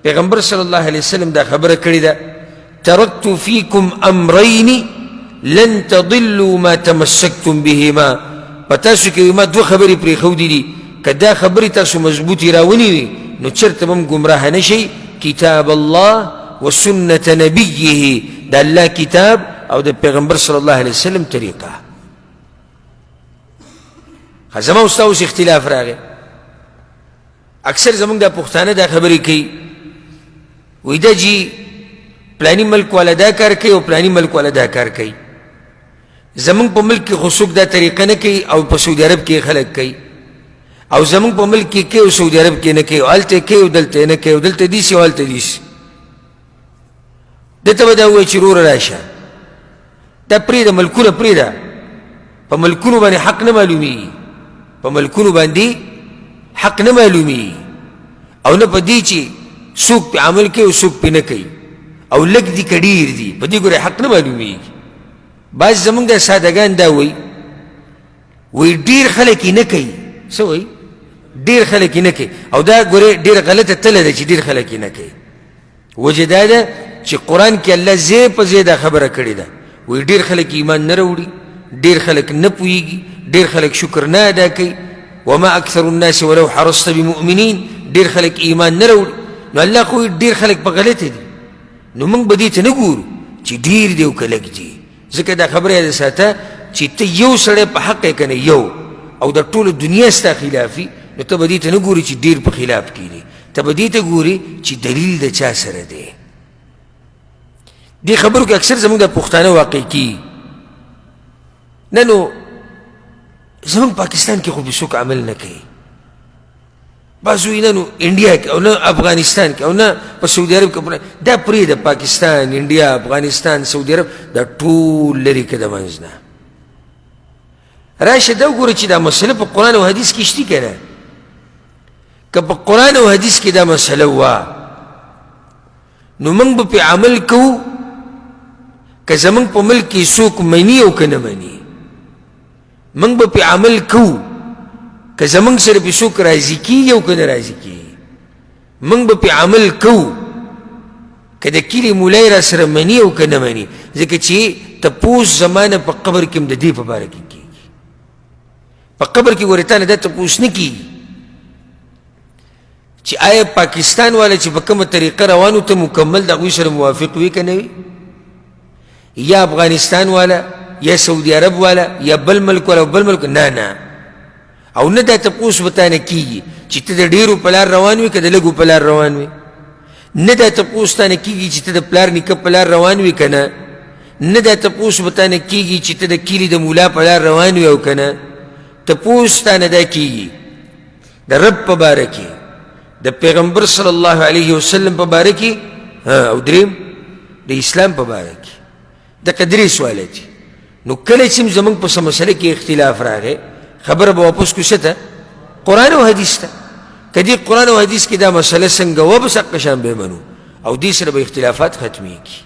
پیغمبر صلی الله علیه وسلم دا خبره کړې ده، ترکت فیکم امرین لن تضلوا ما تمسکتم بهما. په تاسو کې ما دوه خبرې پرېښودې دي، که دا خبرې تاسو مضبوطې راونیوي نو چېرته به هم ګمراه نه شئ. کتاب الله وسنة نبیه، د الله کتاب او د پیغمبر صلی الله علیه وسلم طریقه. زما او ستا اوس اختلاف راغی. اکثر زمونږ د پښتانه دا خبرې کوي، وایي دا جي پلاني ملک والا دا کار کوي او پلاني ملک والا دا کار کوي. زمونږ په ملک کې خو څوک دا طریقه نه کوي او په سعودي عرب کې خلک کوي، او زمونږ په ملک کې کوي او سعودي عرب کې نه کوي، او هلته کوي او دلته نه کوي، او دلته داسې او هلته داسې. ده ته به دا ووایي چې وروره راشه، دا پرېږده، ملکونه پرېږده، په ملکونو باندې حق نه معلومیږي، په ملکونو باندې حق نه معلومیږي، او نه په دې چې څوک پې عمل کوي او څوک پې نه کوي، او لږ دي که ډېر دي، په دې ګورې حق نه معلومیږي. بعض زمونږ د سادهګان دا وایي، وایي ډېر خلک یې نه کوي. څه وایي؟ ډېر خلک یې نه کوي. او دا ګورې ډېره غلطه تله ده چې ډېر خلک یې نه کوي. وجه دا ده چې قرآن کې الله ځای په ځای دا خبره کړې ده، وایي ډېر خلک ایمان نه راوړي، ډېر خلک نه پوهېږي، ډېر خلک شکر نه ادا کوي، وما اکثر الناس ولو حرصت بمؤمنین، ډېر خلک ایمان نه راوړي. نو الله خو ډېر خلک په غلطه دي، نو موږ به دې ته نه ګورو چې ډېر دی او که لږ دي، ځکه دا خبره یاده ساته چې ته یو سړی په حق یې که نه یو، او د ټوله دنیا ستا خلافي، نو ته به دې ته نه ګوري چې ډېر په خلاف کې دي، ته به دې ته ګوري چې دلیل د چا سره دی. دې خبرو کې اکثر زموږ د پښتانه واقع کېږي. نه نو زموږ پاکستان کې خو به څوک عمل نه کوي، بعض وایي نه نو انډیا کې او نه افغانستان کې او نه په سعودي عرب کې، دا پرېږده پاکستان، انډیا، افغانستان، سعودي عرب، دا ټول لرې که د منځ نه. راشه دا وګوره چې دا مسله په قرآن او حدیث کې شته که نه. که په قرآن او حدیث کې دا مسله وه نو موږ به پرې عمل کوو، که زموږ په ملک کې څوک مني او که نه مني، موږ به پرې عمل کوو، که زموږ سره پرې څوک راضي کېږي او که نه راضي کېږي، موږ به پرې عمل کوو، که د کلي مولای را سره مني او که نه مني، ځکه چې تپوس زمانه په قبر کې هم د دې په باره کې کېږي. په قبر کې ګورې تا نه دا تپوس نه کېږي چې آیا پاکستان والا چې په کومه طریقه روانو ته مکمل د هغوی سره موافق وي که نه وي، یا افغانستان والا، یا سعودي عرب والا، یا بل ملک والا، بل ملک، نه نه. او نه دا تپوس به تا نه کېږي چې ته د ډېرو په لار روان وي که د لږو په لار روان وي، نه دا تپوس تا نه کېږي چې ته د پلار نیکه په لار روان وي که نه، نه دا تپوس به تا نه کېږي چې ته د کلي د مولا په لار روان وي او که نه. تپوس تا نه دا کېږي د رب په باره کې، د پیغمبر صلی الله علیه وسلم په باره کې، او دریم د اسلام په باره کې. دغه درې سواله دي. نو کله چې زموږ په څه مسله کې اختلاف راغی، خبره به واپس کو څه ته؟ قرآن او حدیث ته. که دې قرآن او حدیث کې دا مسله څنګه وه، بس هغه شان به یې منو، او دې سره به اختلافات ختمېږي.